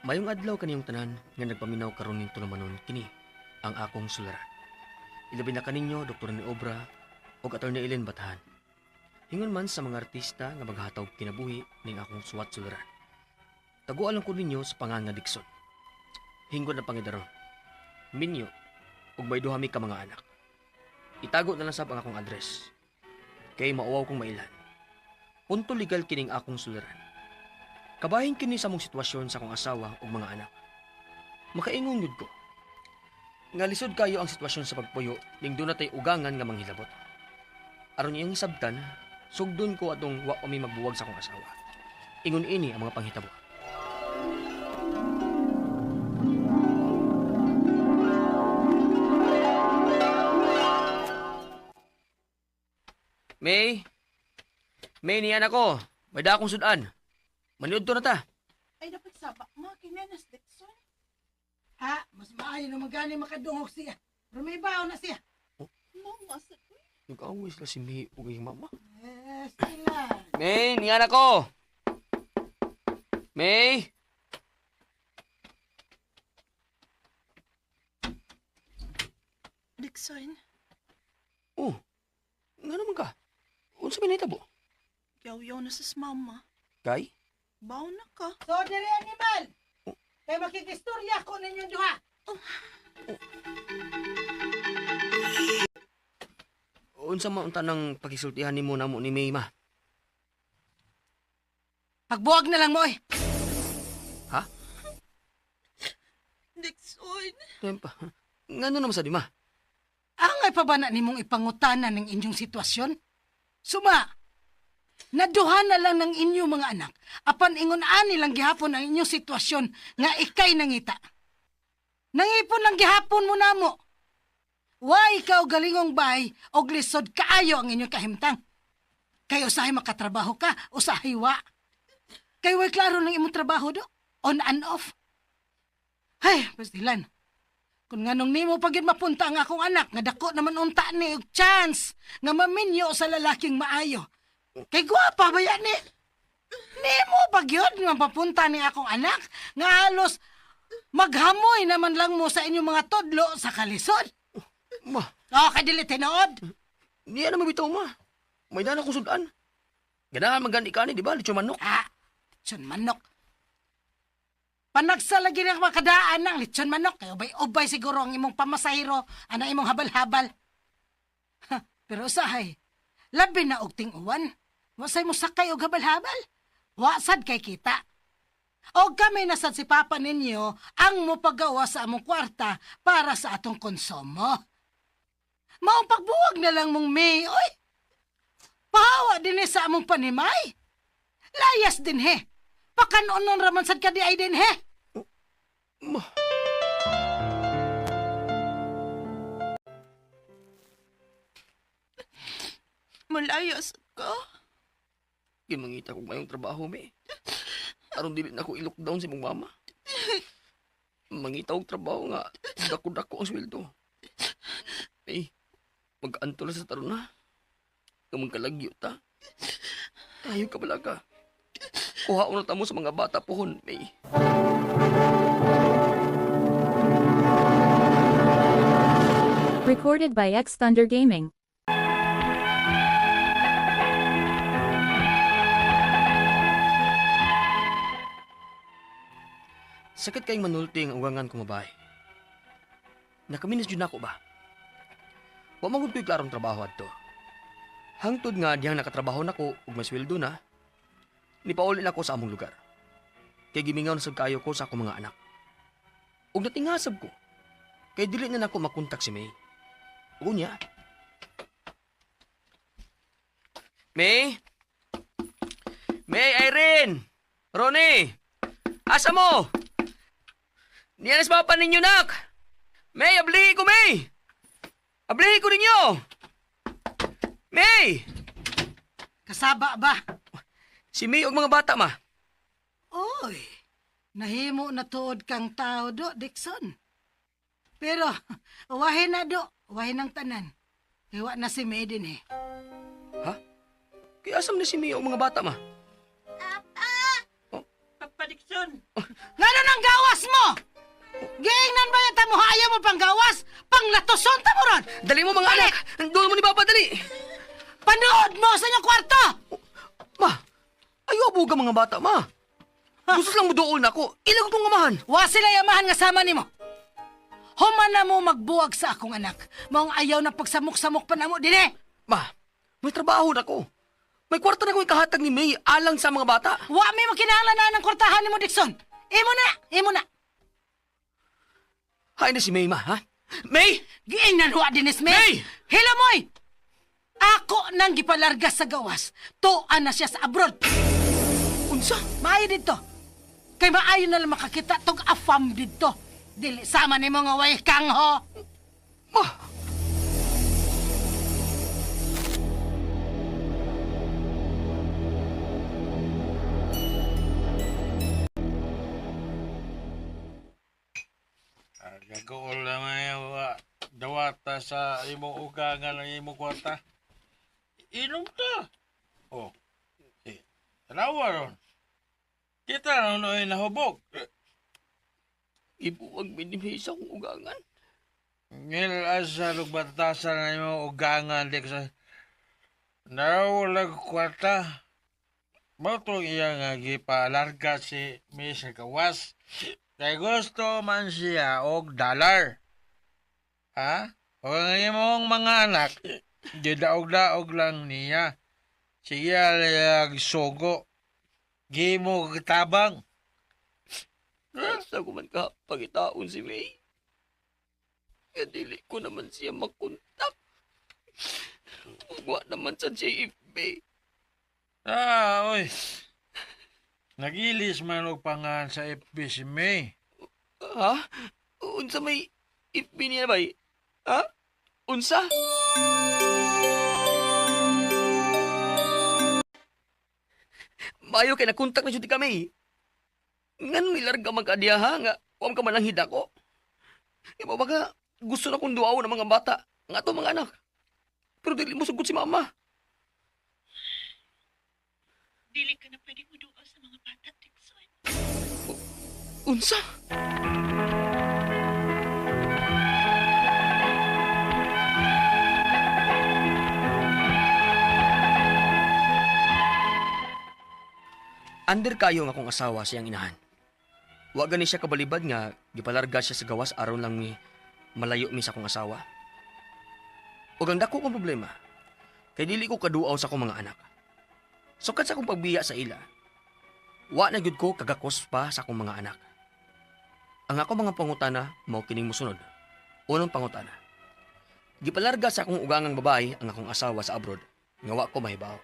Mayong adlaw kaniyong tanan nga nagpaminaw karon ning tulumanon kini ang akong sularan. Ilabi na kaninyo Dr. ni Obra ug Attorney Ellen Batahan. Hingon man sa mga artista nga maghatag kinabuhi ning akong suwat sularan. Taguan lang ko ninyo sa pangan nga Dixon. Hinggon na pangidaron. Minyo ug may duha mi ka mga anak. Itago na lang sab ang akong address. Kay mauwaw kong mailan. Punto legal kining akong sularan. Kabahin kini sa mong sitwasyon sa akong asawa ug mga anak. Makaingon gyud ko nga lisod kayo ang sitwasyon sa pagpuyo ning doon natay ugangan nga manghilabot. Aron iyong hisabtan, sugdon ko atong wa mi magbuwag sa akong asawa. Ingon ini ang mga panghitabo. May! May, niyan ako. May da akong sudan. Maniud to na ta. Ay, dapat saba. Ma, kinanas, Dixon. Ha, mas maayo na magani makadungog siya. Pero may baon na siya. Oh. Mama, sa... Nag-away sila si May ug iyang mama. Eh, sila. May, niyan ako. May! Dixon, Oh, nga naman ka? Unsa may nahitabo? yaw-yaw na sa mama. Kay? Baon na ka. So, diri animal. Kay makikistorya ko ninyong duha. Unsa man unta nang pakisultihan nimo namo ni May, ma? Pagbuwag na lang mo eh. Ha? Dixon! Tempa. Ngano naman sa di, ma? Angay pa ba na nimong ipangutana ng inyong sitwasyon? Suma, naduha na lang ng inyong mga anak, apan ingon ani lang gihapon ang inyong sitwasyon nga ikay nangita. Nangipon lang gihapon mo namo. Wa ikaw galingong bay og lisod kaayo ang inyong kahimtang. Kay usahay makatrabaho ka, usahay wa. Kay way klaro ng imong trabaho do, on and off. Ay, pastilan. Kung nganong nimo pag yun mapunta ang akong anak, nga dako naman unta ni og chance nga maminyo sa lalaking maayo. Kay gwapa ba yan ni? Nimo pag yun nga mapunta ni akong anak, nga halos maghamoy naman lang mo sa inyong mga tudlo sa kalisod. Ma, O, kay dili tinuod. niya na mabitaw, ma. May dana akong sudan. Ganahan magani ka ni, di ba? Lechon manok. Ah, lechon manok. Panagsa lagi na makadaan ng lechon manok. Kay ubay-ubay siguro ang imong pamasahiro, ana imong habal-habal. Ha, pero usahay, labi na og ting-uwan. Wasay mo sakay og habal-habal. Wasad kay kita. O kami nasad si Papa ninyo ang mopagawa sa among kwarta para sa atong konsumo. Maong pagbuwag na lang mong May, oy! Pahawa din eh sa among panimay. Layas din he. Pakanonon raman sad ka di ay din he. Ma. Malayas ka. Gimangita kog mayong trabaho, May. Aron dili na ko i-lockdown si mong mama. Mangita og trabaho nga dako-dako ang sweldo. May, mag-anto na sa taron na. Nga magkalagyo ta. Tayo ka bala ka. Kuha na ta mo sa mga bata pohon, May. Recorded by X Thunder Gaming. Sakit kayong manulti ang ugangan kong babae. Nakaminis jud nako ba? Wa man gud ko'y klarong trabaho adto. Hangtod nga diyang nakatrabaho nako ug may sweldo na, nipauli nako sa among lugar. Kay gimingaw na sad kaayo ko sa akong mga anak. Ug natingasab ko, kay dili na nako makontak si May. Ug unya, May? May, Irene! Ronnie! Asa mo? Niyan sa papa ninyo, nak! May, ablihi ko, May! Ablihi ko ninyo! May! Kasaba ba? Si May og mga bata, ma. Oy, nahimo na tuod kang tao do, Dixon. Pero, wahin na do, wahin ang tanan. Kay wa na si May din eh. Ha? Kaya asam na si May og mga bata, ma? Papa Dixon. Ngano nang gawas mo? Giingnan ba yata mo ayaw mo pang gawas? Panglatuson ta mo ron! Dali mo mga anak! Doon mo ni Papa, dali! Panood mo sa inyong kwarto! Ma, ayaw abuga mga bata, ma. Gusto lang mo doon ako. Ilag kong amahan. Wa sila yamahan nga sama nimo. Human na mo magbuwag sa akong anak. Maong ayaw na pagsamok-samok pa namo dinhi. Ma, may trabaho na ko. May kwarta na ko ikahatag ni May alang sa mga bata. Wa may makinahanglan na ng kwartahan nimo, Dixon. Imo na, imo na. Hay na si May, ma, ha? May! Giingnan wa dinis, May. May! Hilamoy! Ako nang gipalarga sa gawas. Tuan na siya sa abroad. Unsa? Maayo dito. Kay maayo na lang makakita tog afam dito. Dili sama nimo nga way kang ho. Ma! Gagaol naman yung dawata sa imong ugangan ng imong kwarta. Inom ta. Oh. Eh, tanawa ron. Kita ron ay nahubog. Ibuwag minimay sa akong ugangan. Ngil asa lugbatasan ng imong ugangan di sa nawalag kwarta. Mao iya nga gipalarga si Miss Gawas. Kay gusto man siya og dollar. Ha? O ang imong mga anak, gidaog-daog lang niya. Siya layag sugo. Gimo tabang. Asa ko man ka pagitaon si May. Kaya dili ko naman siya makontak. Ugwa naman sa JFB. Ah, oy. Nagilis man og pangan sa FB si May. Ha? Unsa may FB niya bay? Ha? Unsa? Mayo kay nakontak na jud kami. Nganong nilarga man ka diha ha nga wa man ka mananghid ako. Iba baga gusto na kong duaw ng mga bata nga ato mga anak. Pero dili mo sugot si mama. Dili ka na pwedeng muduaw sa mga bata, Dixon. Unsa? Under kayo nga akong asawa siyang inahan. Wa gani siya kabalibad nga gipalarga siya sa gawas aron lang mi malayo mi sa akong asawa. Ug ang dako kong problema kay dili ko kaduaw sa akong mga anak. Sukad sa akong pagbiya sa ila, wa na gyud ko kagakos pa sa akong mga anak. Ang ako mga pangutana mao kining mosunod. Unang pangutana. Gipalarga sa akong ugangang babae ang akong asawa sa abroad nga wa ko mahibaw.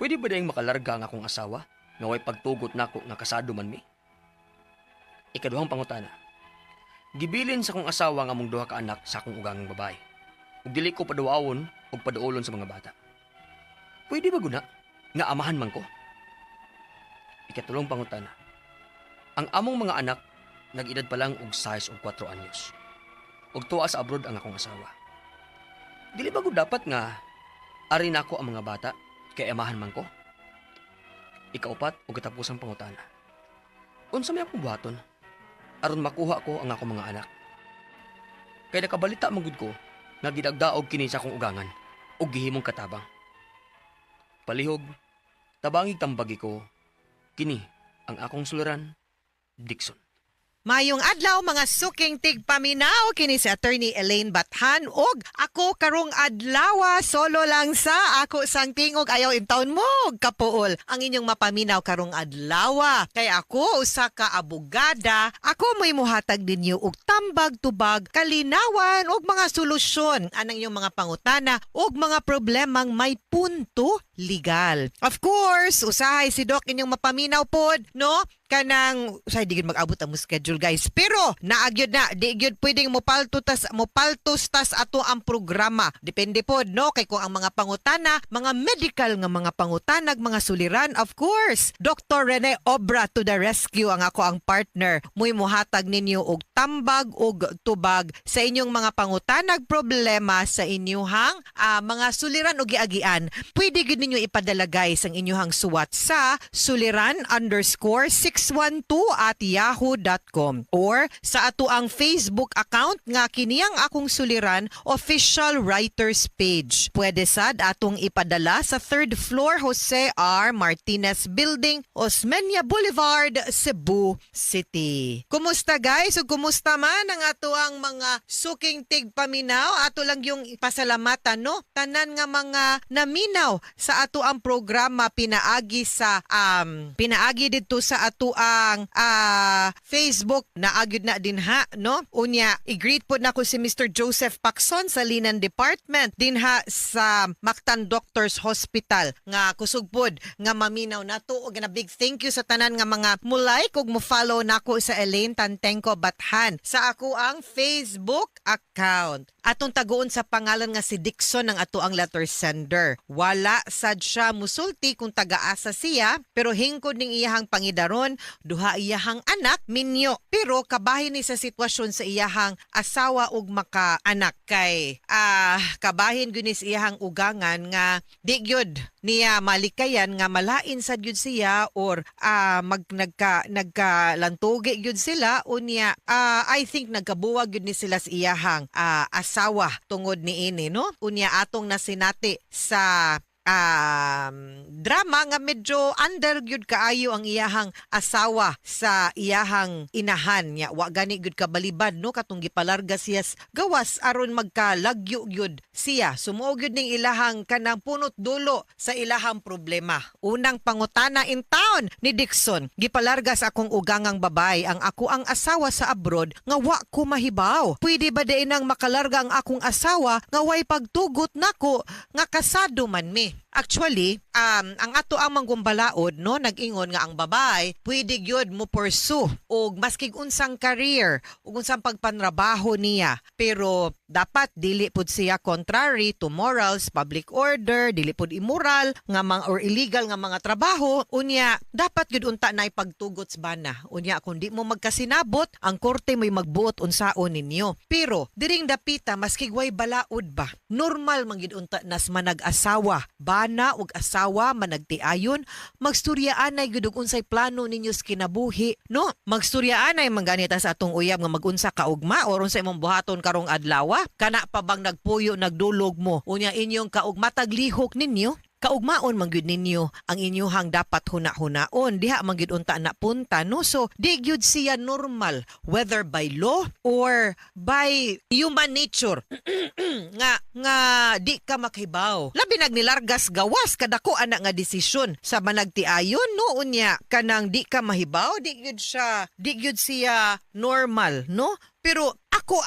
Pwede ba dayong makalarga ang akong asawa nga way pagtugot nako nga kasado man mi? Ikaduhang pangutana. Gibilin sa akong asawa nga among duha ka anak sa akong ugangang babae. Ug dili ko paduawon ug paduolon sa mga bata. Pwede ba guna nga amahan man ko? Ikatulong pangutana. Ang among mga anak nag-edad pa lang og 6 og 4 anyos. Ug tuwa sa abroad ang akong asawa. Dili ba gud dapat nga ari nako ang mga bata kay amahan man ko? Ikaupat ug katapusang pangutana. Unsa may akong buhaton aron makuha ko ang akong mga anak? Kay nakabalita man gud ko nga gidagdaog kini sa akong ugangan ug gihimong katabang. Palihog, tabangig tambagi ko, kini ang akong suluran, Dixon. Mayong adlaw mga suking tigpaminaw kini si Attorney Elaine Bathan og ako karong adlaw solo lang sa ako sang tingog ayaw intawon mo og kapuol ang inyong mapaminaw karong adlaw kay ako usa ka abogada ako mo'y muhatag ninyo og tambag tubag kalinawan og mga solusyon anang inyong mga pangutana og mga problemang may punto legal. Of course, usahay si Doc inyong mapaminaw pod, no? Kanang usahay di gyud mag-abot ang mo schedule guys. Pero naagyod na, di gyud pwedeng mopalto tas mopaltos tas ato ang programa. Depende pod no kay kung ang mga pangutana, mga medical nga mga pangutanag, mga suliran, of course. Dr. Rene Obra to the rescue ang ako ang partner. Muy muhatag ninyo og tambag og tubag sa inyong mga pangutanag problema sa inyuhang mga suliran o giagian. Pwede gyud ninyo ninyo ipadala, guys, ang inyong suwat sa suliran_612@yahoo.com or sa ato ang Facebook account nga kiniyang Akong Suliran Official Writers Page. Pwede sad atong ipadala sa third floor, Jose R. Martinez Building, Osmeña Boulevard, Cebu City. Kumusta, guys? Ug kumusta man ang ato ang mga suking tigpaminaw? Ato lang yung pasalamatan, no? Tanan nga mga naminaw sa ato ang programa pinaagi didto sa ato ang Facebook naagyud na dinha, no? Unya, i-greet pod nako si Mr. Joseph Pacson sa Linan Department dinha sa Mactan Doctors Hospital nga kusog pod nga maminaw nato, ug na big thank you sa tanan nga mga mo like ug mo follow nako sa Elaine Tantengco Bathan sa ako ang Facebook account. Atong taguon sa pangalan nga si Dixon ang ato ang letter sender. Wala sad siya musulti kung taga-asa siya, pero hingkod ning iyahang pangidaron, duha iyahang anak minyo. Pero kabahin ni sa sitwasyon sa iyahang asawa ug maka-anak kay kabahin gyud ni sa iyahang ugangan nga di gyud niya malikayan nga malain sad gyud siya or mag nagkalantugi gyud sila. Unya, I think nagkabuwag gyud ni sila sa iyahang asawa tungod niini, no? Unya, atong nasinati sa drama nga medyo under gyud kaayo ang iyahang asawa sa iyahang inahan niya. Wa gani gyud kabalibad, no, katong gipalarga siya gawas aron magkalagyo gyud siya. So mao gyud ning ilahang kanang punot dulo sa ilahang problema. Unang pangutana in town ni Dixon: "Gipalarga sa akong ugangang babay ang ako ang asawa sa abroad nga wa ko mahibaw. Pwede ba diay nang makalarga ang akong asawa nga way pagtugot nako nga kasado man mi?" Actually, ang ato ang manggumbalaod, no, nag-ingon nga ang babae pwede gyud mo pursue og maskig unsang career ug unsang pagpanrabaho niya. Pero dapat dili pud siya contrary to morals, public order, dili pud immoral nga mga or illegal nga mga trabaho. Unya, dapat gyud unta na ipagtugot sa bana. Unya, kung di mo magkasinabot, ang korte mo'y magbuot unsaon ninyo. Pero diring dapita, maski way balaod ba, normal man gyud unta nas manag-asawa, bana ug asawa managtiayon, magsturyaan ay gyud og unsay plano ninyo sa kinabuhi, no? Magsturyaan ay mangganita sa atong uyab nga magunsa ka ugma or unsa imong buhaton karong adlaw. Kana pa bang nagpuyo, nagdulog mo? Unya, inyong kaugma taglihok ninyo, kaugmaon man gyud ninyo ang inyuhang dapat huna-hunaon diha man gyud unta na punta, no? So di gyud siya normal, whether by law or by human nature, nga nga di ka makahibaw, labi nag nilargas gawas kadako ana nga desisyon sa managtiayon, no? Unya, kanang di ka mahibaw, di gyud siya normal, no? Pero ako,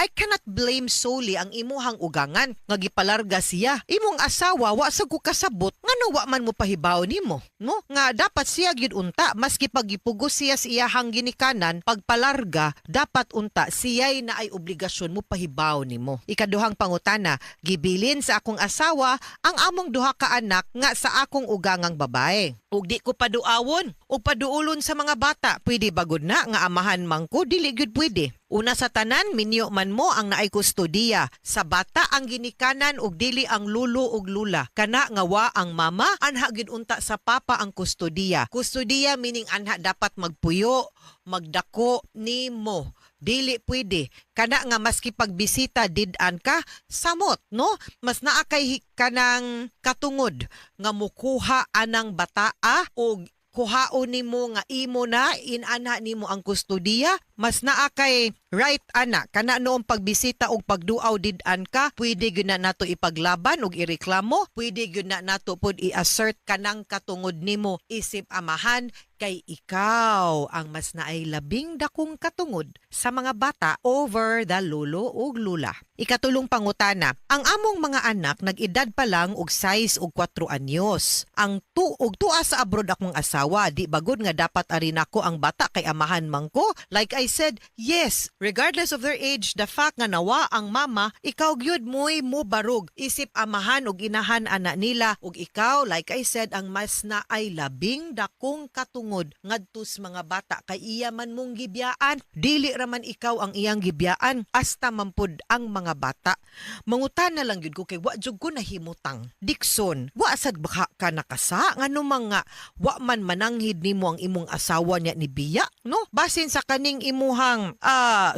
I cannot blame solely ang imuhang ugangan nga gipalarga siya. Imong asawa, wa sa ko kasabot ngano wa man mo pahibaw nimo, no? Nga dapat siya gyud unta, maski pagipugos siya sa iyahang ginikanan pagpalarga, dapat unta siya'y na ay obligasyon mo pahibaw nimo. Ikaduhang pangutana: "Gibilin sa akong asawa ang among duha ka anak nga sa akong ugangang babae. Ug di ko paduawon o paduulon sa mga bata. Pwede ba gud na nga amahan man ko?" Dili gyud pwede. Una sa tanan, minyo man mo ang naay kustodiya. Sa bata ang ginikanan ug dili ang lulo ug lula. Kana nga wa ang mama, anha gyud unta sa papa ang kustodiya. Kustodiya meaning anha dapat magpuyo, magdako nimo. Dili pwede. Kana nga maski pagbisita did-an ka, samot, no? Mas naa kay kanang katungod nga mukuha anang bataa og kuhaon nimo nga imo na, inana nimo ang kustodiya, mas naa kay right ana. Kana noong pagbisita og pagduaw did-an ka, pwede gyud na nato ipaglaban og ireklamo, pwede gyud na nato pod i-assert kanang katungod nimo isip amahan, kay ikaw ang mas naay labing dakong katungod sa mga bata over the lolo ug lula. Ikatulong pangutana: "Ang among mga anak nag-edad pa lang og 6 ug 4 anyos. Ang tu ug tuwa sa abroad akong asawa, di bagod nga dapat ari nako ang bata kay amahan man ko?" Like I said, yes, regardless of their age, the fact nga nawa ang mama, ikaw gyud mo'y mo barug isip amahan ug inahan ana nila, ug ikaw, like I said, ang mas naay labing dakong katungod. tungod ngadto sa mga bata kay iya man mong gibiyaan. Dili ra man ikaw ang iyang gibiyaan, hasta man pud ang mga bata. Mangutana lang gyud ko kay wa jud ko nahimutang. Dixon, wa sad baka ka nakasa ngano mga wa man mananghid nimo ang imong asawa niya ni biya, no? Basin sa kaning imuhang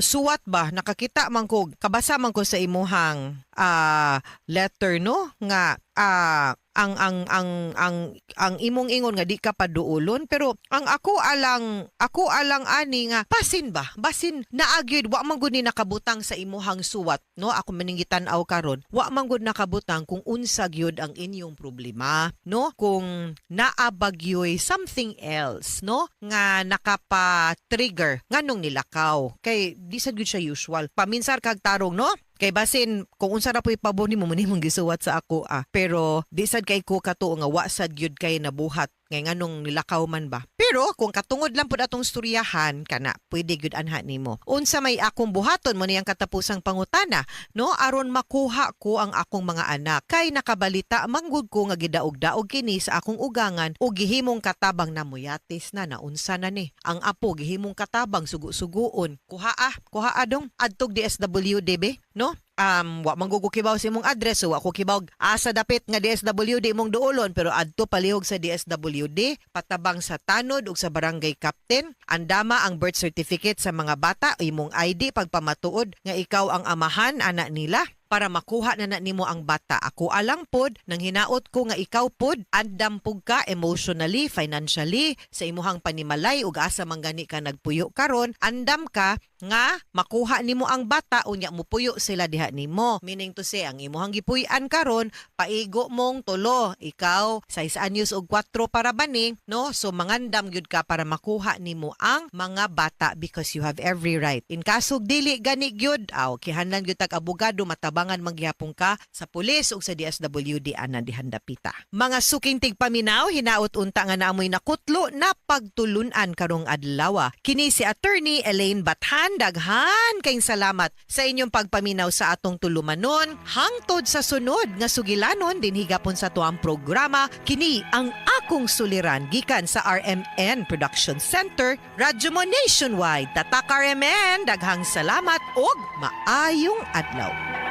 suwat ba, nakakita man ko, kabasa man ko sa imuhang letter, no, nga ang imong ingon nga di ka paduolon, pero ang ako alang ani nga basin ba, basin naagyud wa man gud ni nakabutang sa imuhang suwat, no? Ako maning gitan-aw karon, wa man gud nakabutang kung unsa gyud ang inyong problema, no, kung naa ba gyoy something else, no, nga nakapa-trigger nganong nilakaw, kay di sad gyud siya usual. Paminsar kag tarong, no, kay basin kung unsa ra po'y pabor nimo mo nimong gisuwat sa ako ah. Pero di sad kay ko katuo nga wa sad gyud kay nabuhat ngay nganong nilakaw man ba. Pero kung katungod lang pud atong storyahan kana, pwede gyud anha nimo. Unsa may akong buhaton mo niyang katapusang pangutana, no, aron makuha ko ang akong mga anak, kay nakabalita manggud ko nga gidaog-daog kini sa akong ugangan o gihimong katabang na muyatis na naunsa na ni ang apo, gihimong katabang sugo-suguon. Kuha ah, kuha adong adtog DSWD be, no? Wa man ko kibaw sa imong address, so wa ko kibaw asa dapit nga DSWD imong duolon, pero adto palihog sa DSWD, patabang sa tanod ug sa barangay captain. Andama ang birth certificate sa mga bata, imong ID pagpamatuod nga ikaw ang amahan ana nila para makuha na na nimo ang bata. Ako alang pod nang hinaot ko nga ikaw pod andam pug ka emotionally, financially sa imuhang panimalay ug asa man gani ka nagpuyo karon, andam ka nga makuha nimo ang bata, unya mupuyo sila diha nimo. Meaning to say, ang imuhang gipuy-an karon, paigo mong tulo, ikaw 6 anyos ug 4 para bani, no? So mangandam gyud ka para makuha nimo ang mga bata because you have every right. In kaso dili gani gyud, aw kihanlan gyud tag abogado, matabangan man gihapon ka sa pulis ug sa DSWD ana dihandapita. Mga suking tigpaminaw, hinaot unta nga naamoy nakutlo na pagtulunan karong adlaw. Kini si Attorney Elaine Bathan, daghan kayong salamat sa inyong pagpaminaw sa atong tulumanon. Hangtod sa sunod nga sugilanon dinhi gapon sa tuang programa, kini ang Akong Suliran gikan sa RMN Production Center, Radyo Mo Nationwide. Tatak RMN, daghang salamat ug maayong adlaw.